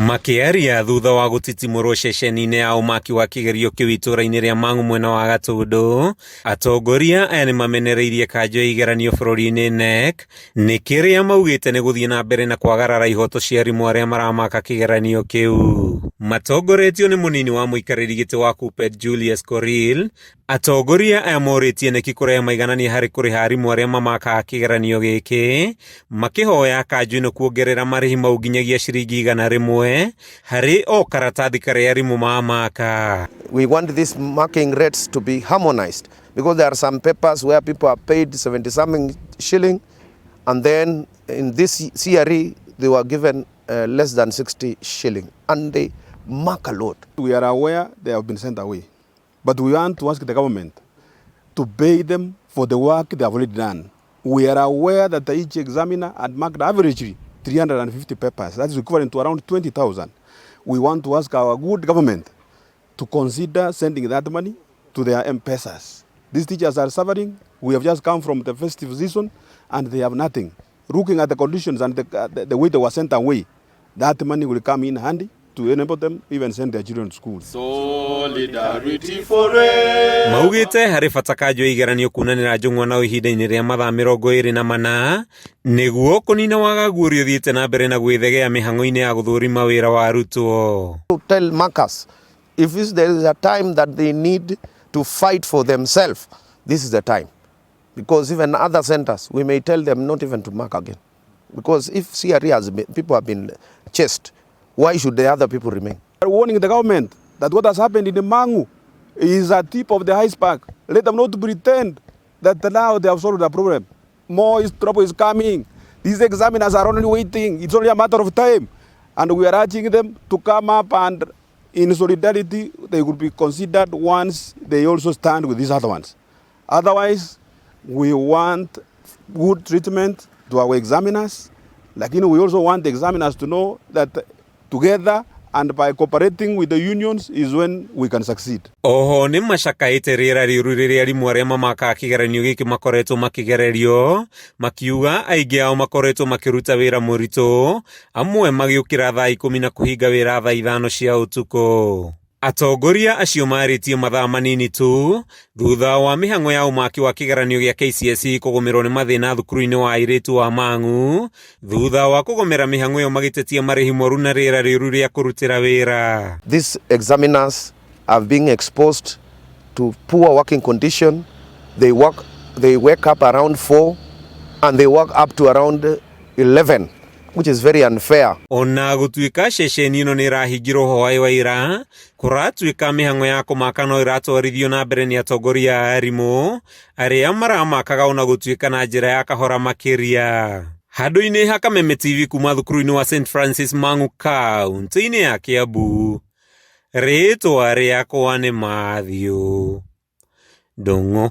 Makĩaria thutha wa gũtitimũrwo ceceni-inĩ ya ũmaki wa kĩgerio kĩu itũra-inĩ rĩa Mang'u mwena wa Gatũndũ, atongoria aya nĩmamenereirie kanjũ ya igeranio bũrũri-inĩ KNEC nĩ kĩrĩa maugĩte nĩ gũthiĩ na mbere na kwagarara ihoto cia arimũ arĩa maramaka kĩgeranio kĩu. Matongoretio nĩ mũnini wa mũikarĩri gĩtĩ wa KUPPET Julius Korir, atongoria aya morĩtie KNEC kũrehe maiganania harĩ kũrĩha arimũ arĩa mamakaga kĩgeranio gĩkĩ, makĩhoya kanjũ ĩno kuongerera marĩhi mau nginyagia ciringi 100 harĩ o karatathi karĩa arimũ mamaka. We want these marking rates to be harmonized because there are some papers where people are paid 70 something shilling, and then in this CRE they were given less than 60 shilling, and they mark a lot. We are aware they have been sent away, but we want to ask the government to pay them for the work they have already done. We are aware that each examiner had marked averagely 350 papers. That is equivalent to around 20,000. We want to ask our good government to consider sending that money to their M-Pesas. These teachers are suffering. We have just come from the festive season and they have nothing. Looking at the conditions and the way they were sent away, that money will come in handy to enable them even send their children to school. Solidarity forever. Maugĩte harĩ bata kanjũ ya igeranio kunanĩra njũng'wa nao ihinda-inĩ rĩa mathaa 24 nĩguo kũnina wagagu ũrĩa ũthiĩte na mbere na gwĩthegea mĩhang'o-inĩ ya gũthũrima wĩra wa arutwo. To tell markers, if there is a time that they need to fight for themselves, this is the time. Because even other centers, we may tell them not even to mark again. Because if CRE has been, people have been chased, why should the other people remain? We are warning the government that what has happened in Mangu is a tip of the iceberg. Let them not pretend that now they have solved the problem. More trouble is coming. These examiners are only waiting. It's only a matter of time. And we are urging them to come up and in solidarity, they will be considered once they also stand with these other ones. Otherwise, we want good treatment to our examiners. Lakini we also want the examiners to know that together and by cooperating with the unions is when we can succeed. Oho nĩ macakaĩte rĩera rĩũru rĩrĩa arimũ arĩa mamakaga kĩgeranio gĩkĩ makoretwo makĩgererio, makiuga aingĩ ao makoretwo makĩruta wĩra mũritũ, amwe magĩũkĩra thaa 10 na kũhinga wĩra thaa 5 cia ũtukũ. Atongoria acio marĩtie mathaa manini tu thutha wa mĩhang'o ya ũmaki wa kĩgeranio gĩa KCSE kũgũmĩrwo nĩ mathĩna thukuru-inĩ wa airĩtu wa Mang'u thutha wa kũgomera mĩhang'o ĩyo magĩtetia marĩhi moru na rĩera rĩũru rĩa kũrutĩra wĩra. These examiners are being exposed to poor working condition. They wake up around 4 and they work up to around 11, which is very unfair. Ona gũtuĩka ceceni ĩno nĩ ĩrahingirwo hwaĩ wa ira, kũratuĩka mĩhang'o ya kũmaka no ĩratwarithio na mbere nĩ atongoria a arimũ arĩa maramakaga ona gũtuĩka na njĩra ya kahora makĩria. Handũ-inĩ ha Kameme TV kuma thukuru-inĩ wa St Francis Mang'u kaunti-inĩ ya Kiambu, rĩtwa rĩakwa nĩ Matthew Ndung'u.